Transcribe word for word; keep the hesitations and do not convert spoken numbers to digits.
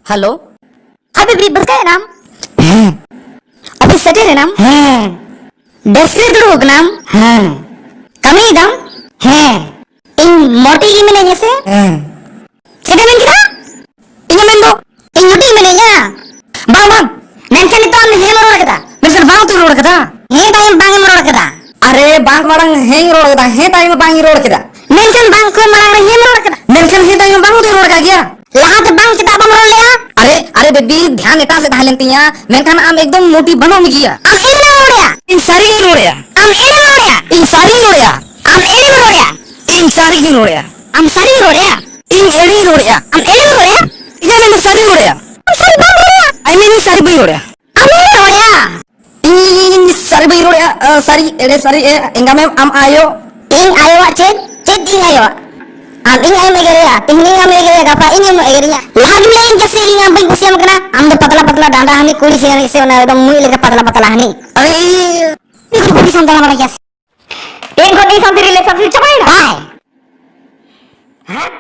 Hello. ᱟᱵᱮ B ᱵᱟᱹᱥᱠᱟᱹᱭᱮᱱᱟᱢ? ᱦᱮᱸ᱾ ᱟᱵᱮ ᱥᱮᱴᱮᱨᱮᱱᱟᱢ? ᱦᱮᱸ᱾ ᱰᱮᱥᱠ ᱨᱮ ᱫᱩᱲᱩᱵ ᱟᱠᱟᱱᱟᱢ? ᱦᱮᱸ᱾ ᱠᱟᱹᱢᱤᱭᱮᱫᱟᱢ? ᱦᱮᱸ᱾ ᱤᱧ ᱢᱚᱴᱤ ᱜᱮ ᱢᱤᱱᱟᱹᱧᱟ ᱥᱮ? ᱦᱮᱸ᱾ ᱪᱮᱫ ᱮᱢ ᱢᱮᱱ ᱠᱮᱫᱟ? ᱤᱧ ᱢᱮᱱᱫᱚ ᱤᱧ ᱢᱚᱴᱤ ᱢᱤᱱᱟᱹᱧᱟ᱾ ᱵᱟᱝ, ᱵᱟᱝ᱾ ᱢᱮᱱᱠᱷᱟᱱ ᱱᱤᱛᱚᱜ ᱟᱢ ᱫᱚ ᱦᱮᱸ ᱮᱢ ᱨᱚᱲ ᱠᱮᱫᱟ᱾ ᱢᱮᱱᱠᱷᱟᱱ ᱵᱟᱝ ᱩᱛᱟᱹᱨ ᱨᱚᱲ ᱠᱮᱫᱟ᱾ ᱦᱮᱸ ᱛᱟᱭᱚᱢ ᱵᱟᱝ ᱮᱢ ᱨᱚᱲ ᱠᱮᱫᱟ᱾ ᱟᱨᱮ, ᱵᱟᱝ ᱢᱟᱲᱟᱝ ᱦᱮᱸᱧ ᱨᱚᱲ ᱠᱮᱫᱟ, ᱦᱮᱸ ᱛᱟᱭᱚᱢ ᱵᱟᱝ ᱤᱧ ᱨᱚᱲ ᱠᱮᱫᱟ᱾ ᱢᱮᱱᱠᱷᱟᱱ ᱵᱟᱝ ᱠᱷᱚᱱ ᱢᱟᱲᱟᱝ ᱨᱮ ᱦᱮᱸ ᱮᱢ ᱨᱚᱲ ᱠᱮᱫᱟ᱾ ᱢᱮᱱᱠᱷᱟᱱ ᱦᱮᱸ ᱛᱟᱭᱚᱢ ᱵᱟᱝ ᱩᱛᱟᱹᱨ ᱨᱚᱲ ᱠᱟᱜ ᱜᱮᱭᱟ᱾ ᱞᱟᱦᱟᱛᱮ ᱵᱟᱝ ᱪᱮᱫᱟᱜ ᱵᱟᱢ ᱨᱚᱲ ᱞᱮᱜᱼᱟ? ᱟᱨᱮ, ᱟᱨᱮ ᱵᱮᱵᱤ, ᱫᱷᱮᱭᱟᱱ ᱮᱴᱟᱜ ᱥᱮᱫ ᱛᱟᱦᱮᱸ ᱞᱮᱱ ᱛᱤᱧᱟ, ᱢᱮᱱᱠᱷᱟᱱ ᱟᱢ ᱮᱠᱫᱚᱢ ᱢᱚᱴᱤ ᱵᱟᱹᱱᱩᱜ ᱢᱮ ᱜᱮᱭᱟ᱾ ᱟᱢ ᱮᱲᱮᱢ ᱨᱚᱲᱮᱜᱼᱟ᱾ ᱤᱧ ᱥᱟᱹᱨᱤ ᱜᱤᱧ ᱨᱚᱲᱮᱜᱼᱟ᱾ ᱟᱢ ᱮᱲᱮᱢ ᱨᱚᱲᱮᱜᱼᱟ᱾ ᱤᱧ ᱥᱟᱹᱨᱤ ᱜᱤᱧ ᱨᱚᱲᱮᱜᱼᱟ᱾ ᱟᱢ ᱮᱲᱮᱢ ᱨᱚᱲᱮᱜᱼᱟ᱾ ᱤᱧ ᱥᱟᱹᱨᱤ ᱜᱤᱧ ᱨᱚᱲᱮᱜᱼᱟ᱾ ᱟᱢ ᱥᱟᱹᱨᱤ ᱜᱤᱧ ᱨᱚᱲᱮᱜᱼᱟ᱾ ᱤᱧ ᱮᱲᱮᱧ ᱨᱚᱲᱮᱜᱼᱟ᱾ ᱟᱢ ᱮᱲᱮᱢ ᱨᱚᱲᱮᱜᱼᱟ᱾ ᱤᱧ ᱢᱮᱱᱫᱟ ᱥᱟᱹᱨᱤ ᱨᱚᱲᱮᱜᱼᱟ᱾ ᱟᱢ ᱥᱟᱹᱨᱤ ᱵᱟᱢ ᱨᱚᱲᱮᱜᱼᱟ᱾ ᱟᱭ ᱢᱮᱱᱫᱟ ᱥᱟᱹᱨᱤ ᱵᱟᱹᱧ ᱨᱚᱲᱮᱜᱼᱟ᱾ ᱟᱢ ᱮᱲᱮᱢ ᱨᱚᱲᱮᱜᱼᱟ᱾ ᱤᱧ, ᱤᱧ, ᱤᱧ ᱥᱟᱹᱨᱤ ᱵᱟᱹᱧ ᱨᱚᱲᱮᱜᱼᱟ᱾ ᱟ, ᱥᱟᱹᱨᱤ, ᱮᱲᱮ, ᱥᱟᱹᱨᱤ, ᱮ, ᱮᱸᱜᱟᱢᱮᱢ ᱟᱢ ᱟᱭᱳ᱾ ᱤᱧ ᱟᱭᱳᱣᱟᱜ ᱪᱮᱫ? ᱪᱮᱫ ᱤᱧ ᱟᱭᱳᱣᱟᱜ? ᱟᱢ ᱤᱧ ᱟᱭᱳᱢ ᱮᱜᱮᱨᱮᱭᱟ, ᱛᱮᱦᱮᱧ ᱤᱧ ᱟᱭᱳᱢ ᱮᱜᱮᱨᱮᱭᱟ, ᱜᱟᱯᱟ ᱤᱧ ᱟᱭᱳᱢ ᱮᱜᱮᱨᱮᱭᱟ᱾ ᱞᱟᱦᱟ ᱫᱚᱢ ᱞᱟᱹᱭ ᱟᱹᱧ ᱠᱮᱭᱟ ᱥᱮ ᱤᱧ ᱟᱢ ᱵᱟᱹᱧ ᱠᱩᱥᱤᱭᱟᱢ ᱠᱟᱱᱟ? ᱟᱢ ᱫᱚ ᱯᱟᱛᱞᱟ ᱯᱟᱛᱞᱟ ᱰᱟᱸᱰᱟ ᱦᱟᱹᱱᱤ ᱠᱩᱲᱤ ᱪᱮᱬᱮ ᱥᱮ ᱚᱱᱟ ᱮᱠᱫᱚᱢ ᱢᱩᱡ ᱞᱮᱠᱟ ᱯᱟᱛᱞᱟ ᱯᱟᱛᱞᱟ ᱦᱟᱹᱱᱤ᱾ ᱟᱹᱰᱤ ᱠᱩᱲᱤ ᱥᱟᱱᱛᱟᱲ ᱵᱟᱲᱟᱭ ᱜᱮᱭᱟ ᱥᱮ? ᱛᱮᱦᱮᱧ ᱠᱷᱚᱱ ᱤᱧ ᱥᱟᱶᱛᱮ relationship ᱪᱟᱵᱟᱭᱮᱱᱟ? ᱵᱟᱭ᱾ ᱦᱮᱸ?